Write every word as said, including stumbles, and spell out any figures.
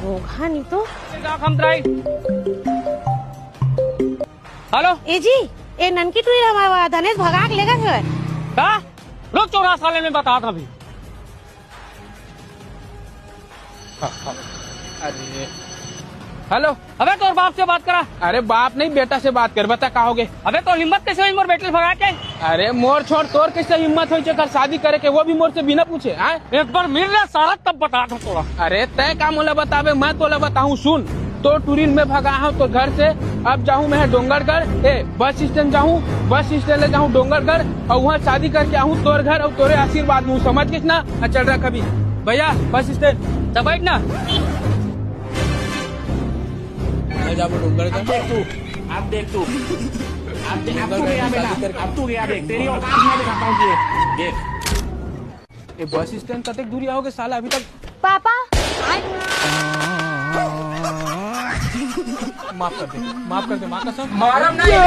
घोघा नहीं तो। हेलो। ए जी, ए ननकी टूरी हमारा धनेश भगा के लेगा जो है। का? रुक चौरा साले में बता था अभी। अरे। हेलो। अबे तोर बाप से बात करा। अरे बाप नहीं, बेटा से बात कर, बता का होगे। अबे तोर हिम्मत कैसे हुई मोर बेटी भगा के? अरे मोर छोड़, तोर कैसे हिम्मत हुई जेकर शादी करे के, वो भी मोर से बिना पूछे, हाँ? एक बार मिल ले साला, तब बता था तोरा। अरे तय का मोला बताबे, मैं तोला बताहूँ, सुन। तो टूरी ल मैं भगा हूँ तोर घर से, अब जाहूँ मैं डोंगरगढ़, ए बस स्टैंड जाहूँ, बस स्टैंड ले जाहूँ डोंगरगढ़, और वहाँ शादी करके आहूँ तोर घर और तोरे आशीर्वाद लूँ, समझ गेस ना? हाँ, चल रहा कभी भैया बस स्टैंड, तब बैठ ना। मैं जाबो डोंगरगढ़। अब देख तू, अब देख तू, अब दे-, अब तू गया बेटा, अब तू गया, देख तेरी औकात मैं दिखाता हूँ तुझे, देख। ये बस स्टैंड कतेक दूरी आओगे साला अभी तक? पापा। माफ कर दे, माफ कर दे, माँ कसम। मारम नहीं।